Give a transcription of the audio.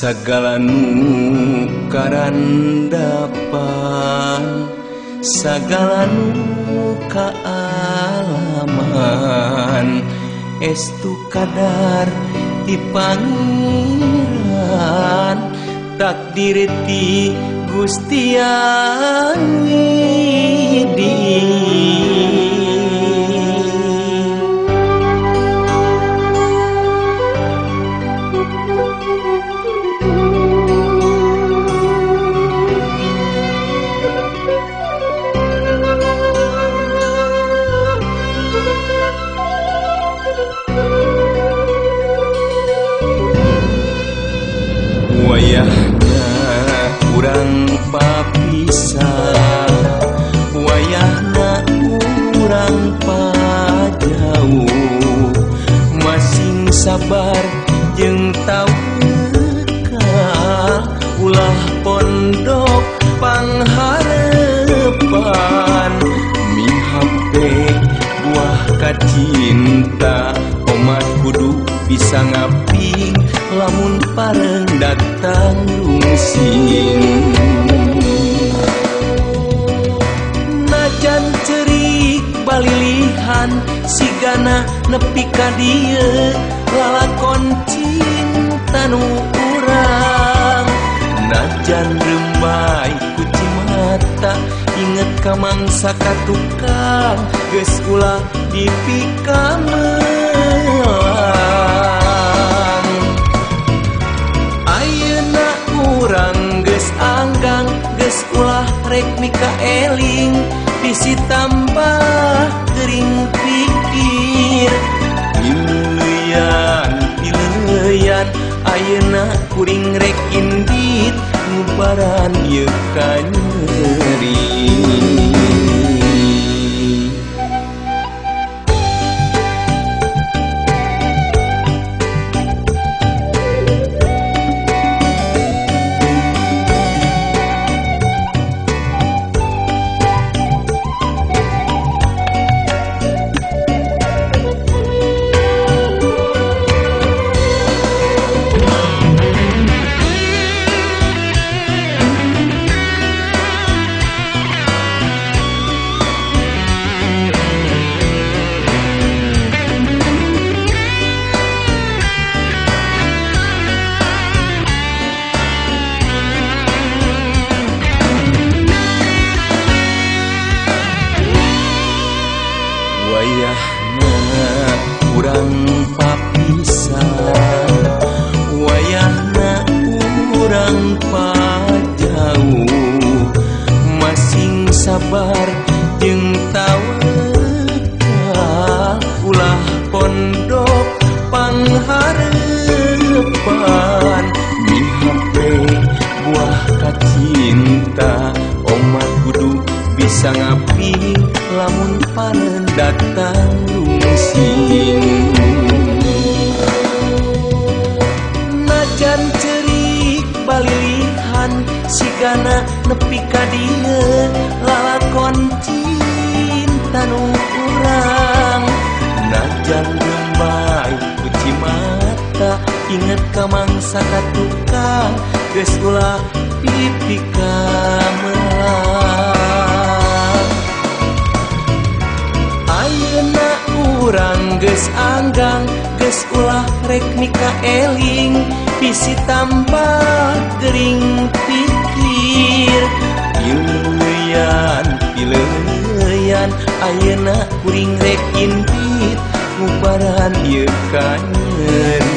Sagala nu karandapan, sagala nu kaalaman, estu kadar ti Pangeran, takdir ti Gusti Yang Widi. Wayahna urang papisah, wayahna urang pajauh, masing sabar jeung tawakal, ulah pondok pangharepan, mihape buah kacinta, omat kudu bisa ngaping lamun pareng datang rungsing. Najan cerik balilihan sigana nepi ka dieu, lalakon cinta nu urang. Najan rembay ku cimata, inget ka mangsa ka tukang, geus ulah dipikamelang. Ayeuna urang geus anggang, geus ulah rek mika eling, bisi tambah gering pikir. Pileyan pileyan, ayeuna kuring rek indit, ngubaran ieu kanyeri. Wayahna urang papisah, wayahna urang pajauh, masing sabar jeung tawakal, ulah pondok pangharepan, mihape buah kacinta, omat kudu bisa ngaping lamun panen datang rungsing. Najan cerik balilihan sigana nepi ka dieu, lalakon cinta nu urang. Najan rembay ku cimata, inget ka mangsa ka tukang, geus ulah dipikamelang. Ayeuna urang geus anggang, geus ulah rek mika eling, bisi tambah gering pikir. Pileyan pileyan, ayeuna kuring rek indit, ngubaran ieu kanyeri.